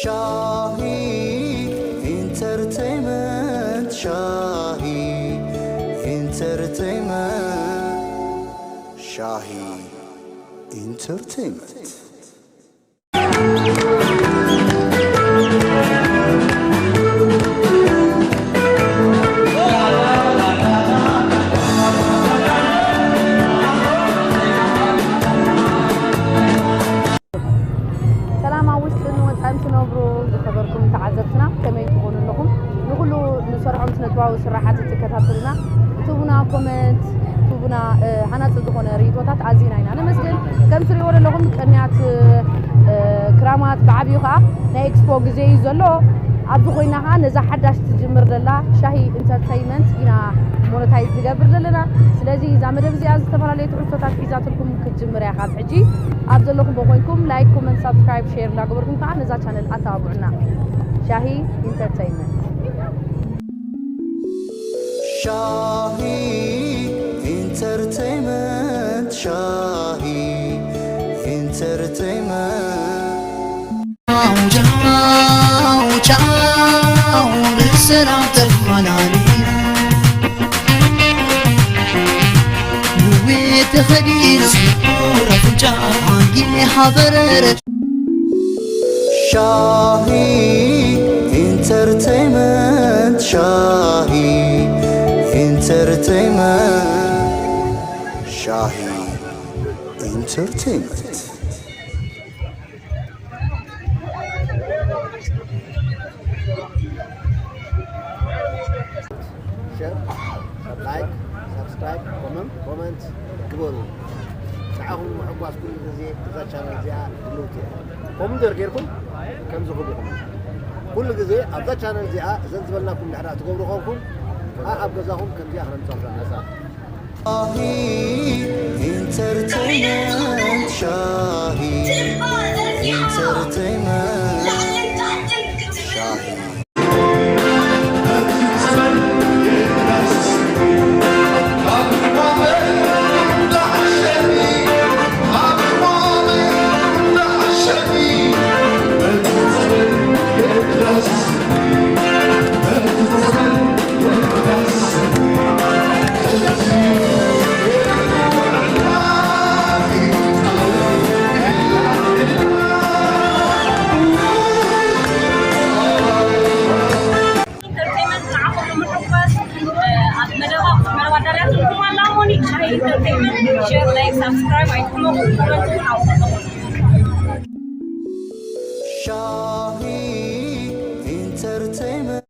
ሻሂ ኢንተርቴይመንት፣ ሻሂ ኢንተርቴይመንት፣ ሻሂ ኢንተርቴይመንት። ሰላም ኣብ ውሽጥን ወጻእን ትነብሩ ዝኸበርኩም ተዓዘብትና፣ ከመይ ትኾኑ ኣለኹም? ንኹሉ ንሰርሖም ስነጥበባዊ ስራሓት እትከታተሉና፣ እትቡና ኮመንት፣ እትቡና፣ እ፣ ሃናጺ ዝኾነ ርእይቶታት ኣዚና ኢና ነመስግን። ከም ትሪእዎ ዘለኹም ቅንያት፣ እ፣ ክራማት ብዓብዩ ኸኣ ናይ ኤክስፖ ግዜ እዩ ዘሎ። ኣብዚ ኮይና ኸኣ ነዛ ሓዳሽ ትጅምር ዘላ ሻሂ ኢንተርተይመንት ኢና ሞነታይዝ ንገብር ዘለና። ስለዚ እዛ መደብ እዚኣ ዝተፈላለዩ ትሕዝቶታት ሒዛትልኩም ክትጅምር እያ። ካብ ሕጂ ኣብ ዘለኹም ኮይንኩም ላይክ፣ ኮመንት፣ ሳብስክራይብ፣ ሼር እንዳገበርኩም ከዓ ነዛ ቻነል ኣተባብዑና። ሻሂ ኢንተርተይመንት። ሻሂ ኢንተርተይመንት፣ ሻሂ ኢንተርተይመንት። ቻው ቻው ቻው ብሰላም ተፈላሊና ንዌ ተኸዲና ረፉጫ ሓንጊ ሓበረረ ሻሂ ኢንተርቴይመንት ሻሂ ኢንተርቴይመንት ሻሂ ኢንተርቴይመንት ሸር፣ ላይክ፣ ሳብስክራይብ፣ ኮመንት፣ ኮመንት ግበሩ። ንዓኹም ምሕጓስ ኩሉ ግዜ እዛ ቻነል እዚኣ ድልውቲ እያ። ኮመንት ጌርኩም ከምዚ ክብኹም ኩሉ ግዜ ኣብዛ ቻነል እዚኣ እዘን ዝበልናኩም ድሕዳ ትገብሩ ኾንኩም ኣብ ገዛኹም ከምዚኣ ክነምጻኹም ነጻ ሻሂ ኢንተርቴይመንት ሻሂ ኢንተርቴይመንት ሻሂ ኢንተርቴይመንት ንዓኹም ንምሕጓስ ኣብ መደባ መደባ ኣዳልያትልኩም ኣላ። ሞኒክ ሻሂ ኢንተርቴይመንት ሼር፣ ላይክ፣ ሳብስክራይብ ኣይትሕመቑ። ኮመንት እውን ኣውፅኡ። ሻሂ ኢንተርቴይመንት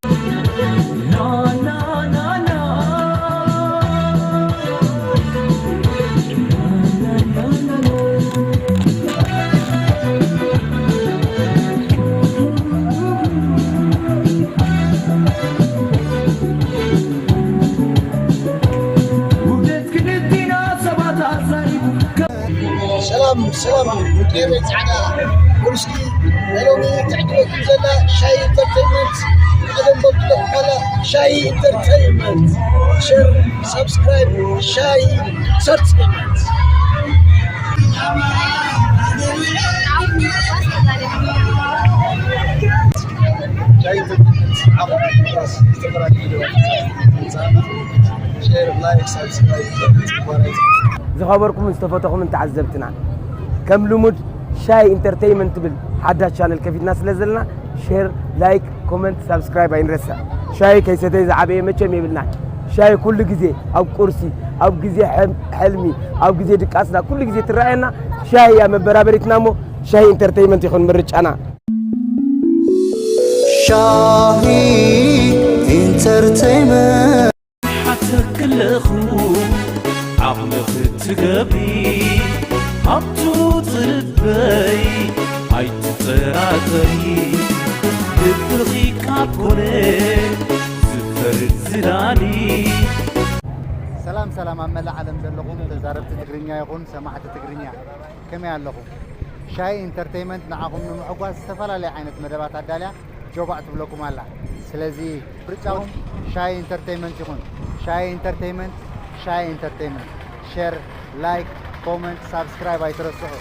ሰላም ሰላም ውድ ናይ ጻዕዳ ቁርስቲ ናይ ሎሚ ትዕድለኩም ዘላ ሻሂ ኢንተርቴይመንት ቀደም በልኩለኩም ኣላ ሻሂ ኢንተርቴይመንት ሸር ሳብስክራይብ ሻሂ ኢንተርቴይመንት ሻሂ ኢንተርቴይመንት ዓኹም ቁራስ ዝተፈላለዩ ሸር ላይክ ሳብስክራይብ ዝኸበርኩምን ዝተፈተኹምን ተዓዘብትና ከም ልሙድ ሻይ ኢንተርተይመንት ትብል ሓዳሽ ቻነል ከፊትና ስለ ዘለና ሼር ላይክ ኮመንት ሳብስክራይብ ኣይንረስዕ ሻይ ከይሰተይ ዝዓበየ መቸም የብልና ሻይ ኩሉ ግዜ ኣብ ቁርሲ ኣብ ግዜ ሕልሚ ኣብ ግዜ ድቃስና ኩሉ ግዜ ትረኣየና ሻይ እያ መበራበሪትና እሞ ሻይ ኢንተርተይመንት ይኹን ምርጫና ሻሂ ኢንተርቴይመንት ሓተክለኹ ዓቕሚ ክትገብሪ ሃብቱ ትልበይ ኣይትጠራጠሪ ልብኺ ካብ ኮነ ዝፈርድ ዝዳኒ ሰላም ሰላም ኣብ መላእ ዓለም ዘለኹም ተዛረብቲ ትግርኛ ይኹን ሰማዕቲ ትግርኛ ከመይ ኣለኹም? ሻሂ ኢንተርተይመንት ንዓኹም ንምሕጓስ ዝተፈላለየ ዓይነት መደባት ኣዳልያ ጆባእ ትብለኩም ኣላ። ስለዚ ምርጫኹም ሻሂ ኢንተርተይመንት ይኹን። ሻሂ ኢንተርተይመንት፣ ሻሂ ኢንተርተይመንት። ሸር፣ ላይክ፣ ኮመንት፣ ሳብስክራይብ ኣይትረስዑ።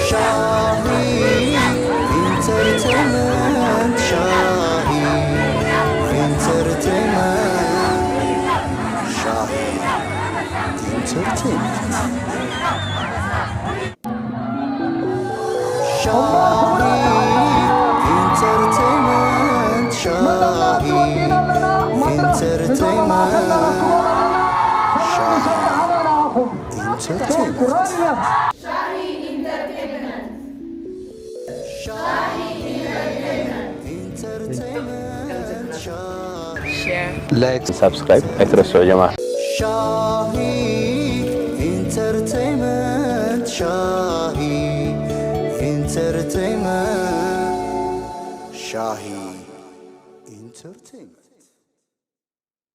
ሻሂ ኢንተርቴይንመንት፣ ሻሂ ኢንተርቴይንመንት፣ ሻሂ ኢንተርቴይንመንት፣ ሻሂ ኢንተርቴይንመንት፣ ሻሂ ኢንተርቴይንመንት፣ ሻሂ ኢንተርቴይንመንት። ላይክ፣ ሳብስክራይብ ኣይትረስዑ ጀማ። ሻሂ ኢንተርቴይንመንት፣ ሻሂ ኢንተርቴይንመንት፣ ሻሂ ኢንተርቴይንመንት።